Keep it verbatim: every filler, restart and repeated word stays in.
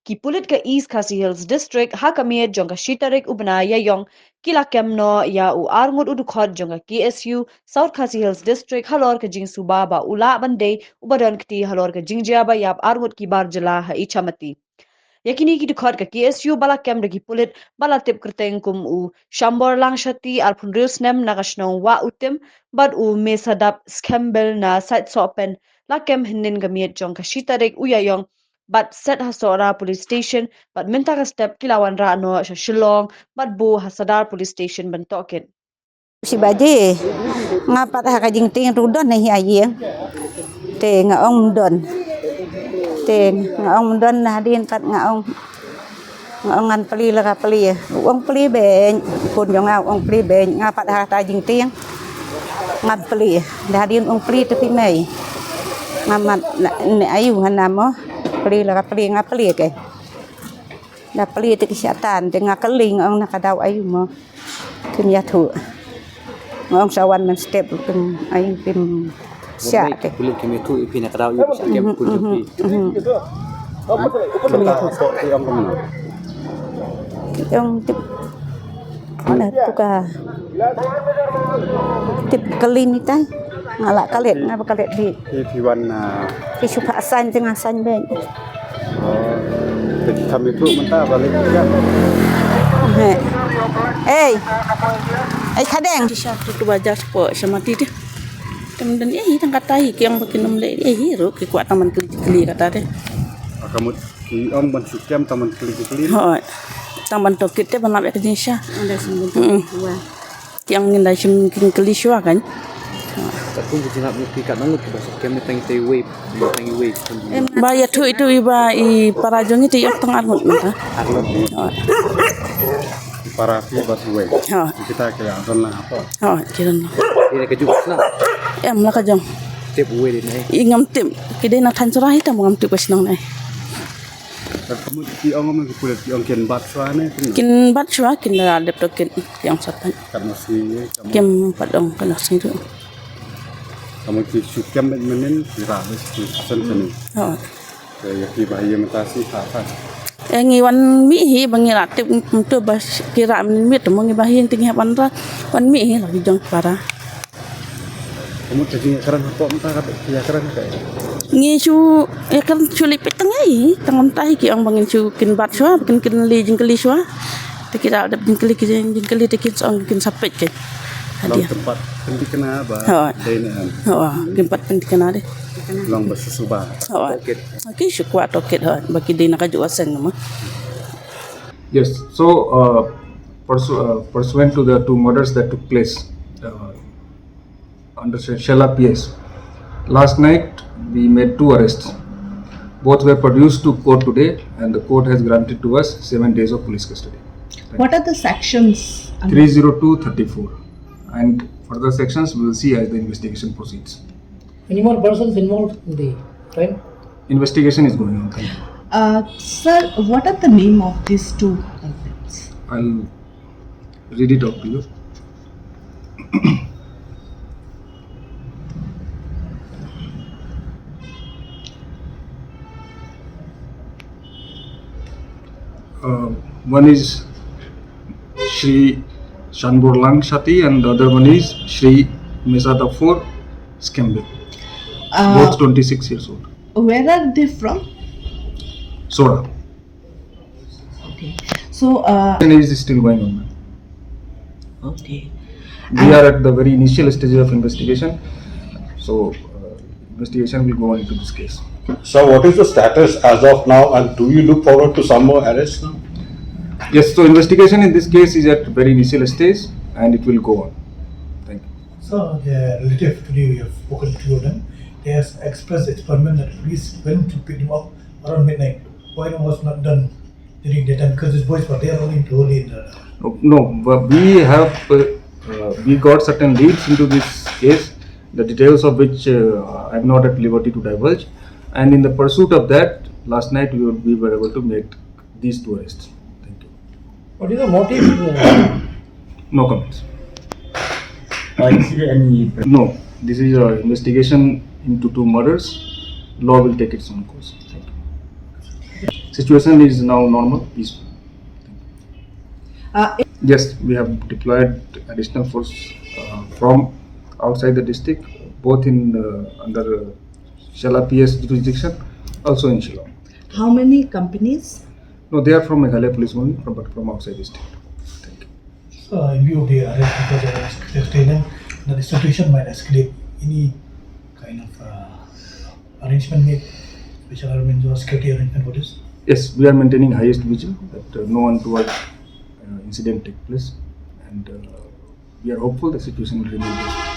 Ki pulit ka East Khasi Hills District ha ka miet jong ka shi tarik u bnai Ïaïong ki la kem noh ïa u arngut u dkhot jong ka K S U South Khasi Hills District halor ka jingsuba ba u lah ban dei uba don kti halor ka jingjia ba ïap arngut ki bar jylla ha Ichamati. Ïa kine ki dkhot ka K S U ba la kem da ki pulit ba la tip kyrteng kum u Shambor Langshati arphew hynriew snem na ka shnong Wah Utim bad u Mesadap Skembel na Saitsohpen la kem hynnin ka miet jong ka shi tarik u Ïaïong bad set ha Sohra Police Station bad mynta ka step ki la wanrah noh sha Shillong bad buh ha Sadar Police Station ban tohkit. Shi baje nga pat ha ka jingtieng tu don hi aye. Te nga ong don. Te nga ong don na hadien pat nga ong, nga ong ngan plie la ka plie. Ong plie ben. Pun jong nga ong plie ben. Nga pat ha ka jingtieng. Ngan plie. Da hadien ong plie te phi mei. Nga mat ne ayu hana mo. Plie la ka plie nga plie ke. Da plie te ki shatan te nga kylli nga ong na ka daw ayu mo. Kin ïathuh. Nga ong sa wan man step kin ayu kin sha te. Pulit kim ïathuh ïa phi na ka daw ïa phi sha kem pulit ïa phi. Ki ong tip. Mana tu ka tip kali ni tai. Nga la kalet, nga ba kalet di. Ki phi wan na. Ki shu pha assign te nga assign ben. Te ki kam itu mynta balik kan. He. Ei. Ei khadeng. Ki sha tu tu bajar ko sha mati de. Tem den ei tang kata hi ki ong ba kin ym leh ei hi ru ki kwah tang ban kli kli kata de. Akamut ki ong ban shu kem tang ban kli kli. Hooid. Tang ban tohkit te ban lap ïa ka jingshisha. Ong da sum bun. Ki ong ngin da shim kin kylli shuwa kan. Ka kum ka jinglap ngi phi katno ngut kiba shu kem ne tang ite iwei, tang iwei. Ba ïathuh itu iba i para jong ngi te ïoh tang arngut mynta. Arngut. Para phi ba iwei. Ha. Kita ki la don lang hapoh. Ha, ki don lang. Ine ka juk sna. Em la ka jong. Tip iwei dei ne. I ngam tip. Ki dei na Thain Sora hi tang ngam tip ka shnong ne. Ka mut ki ong ma ki pulit ki ong kin bat shuwa ne. Kin bat shuwa kin da dep to kin ki ong sat. Kat ma sngi ne. Kim pat ong kat ma sngi tu. Ka mut ki shu kem ben menen ki ra bes ki sen sen. Ha. Ke ïa ki ba ïa mynta si ha ha. Eh ngi wan mih hi ba ngi la tip mynta ba ki ra menen mih tu mo ngi ba hi ngi hap wan ra wan mih hi la ki jong para. Ka mut ka jingïakren hapoh mynta ka ïakren ka. Ngi shu ïakren shu lip tang ei tang mynta hi ki ong ba ngin shu kin bat shuwa ba kin kin li jingkylli shuwa. Te ki da dep jingkylli ki jingkylli te kin song kin sapet ke. Long hadia. Tempat pentikna ba. Ha. Dei ne an. Ha, tempat pentikna de. Long ba susuba. Ha. Tohkit. Okey, shu kwah tohkit ha ba ki dei na ka juh aseng nama. Yes, so uh, pursu- uh, pursuant to the two murders that took place, uh, under Shella P S. Last night, we made two arrests. Both were produced to court today, and the court has granted to us seven days of police custody. What are the sections under? Three zero two thirty-four. And further sections we will see as the investigation proceeds. Any more persons involved in the crime? Investigation is going on. Thank you. Uh, sir, what are the name of these two culprits? I'll read it out to you. Uh, one is Shri Shanbor Langshati and the other one is Shri Mesadafor Skembe. Uh, both twenty-six years old. Where are they from? Sora. Okay. So, uh, investigation is still going on, ma'am. Okay. We are at the very initial stages of investigation. So, uh, investigation will go on into this case. So, what is the status as of now, and do you look forward to some more arrests now? Yes, so investigation in this case is at very initial stage and it will go on. Thank you. So, the relative today we have spoken to them. They have expressed disappointment that police went to pick them up around midnight. Why was not done during daytime? Because these boys were there only in, only in the. No, no, but we have, uh, uh, we got certain leads into this case, the details of which, uh, I'm not at liberty to divulge. And in the pursuit of that, last night we, would, we were able to make these two arrests. Thank you. What is the motive? No comments. Uh, is there any. No, this is an investigation into two murders. Law will take its own course. Thank you. Situation is now normal, peaceful. Uh, Yes, we have deployed additional force uh, from outside the district, both in uh, under uh, Shella P S jurisdiction, also in Shillong. How many companies? No, they are from Meghalaya Police only, from, but from outside the state. Thank you. So, in view of the arrest, because they are secretariat, that the situation might escalate. Any kind of uh, arrangement made, special arrangement or security arrangement for this? Yes, we are maintaining highest vigil that uh, no untoward uh, incident take place, and uh, we are hopeful the situation will remain.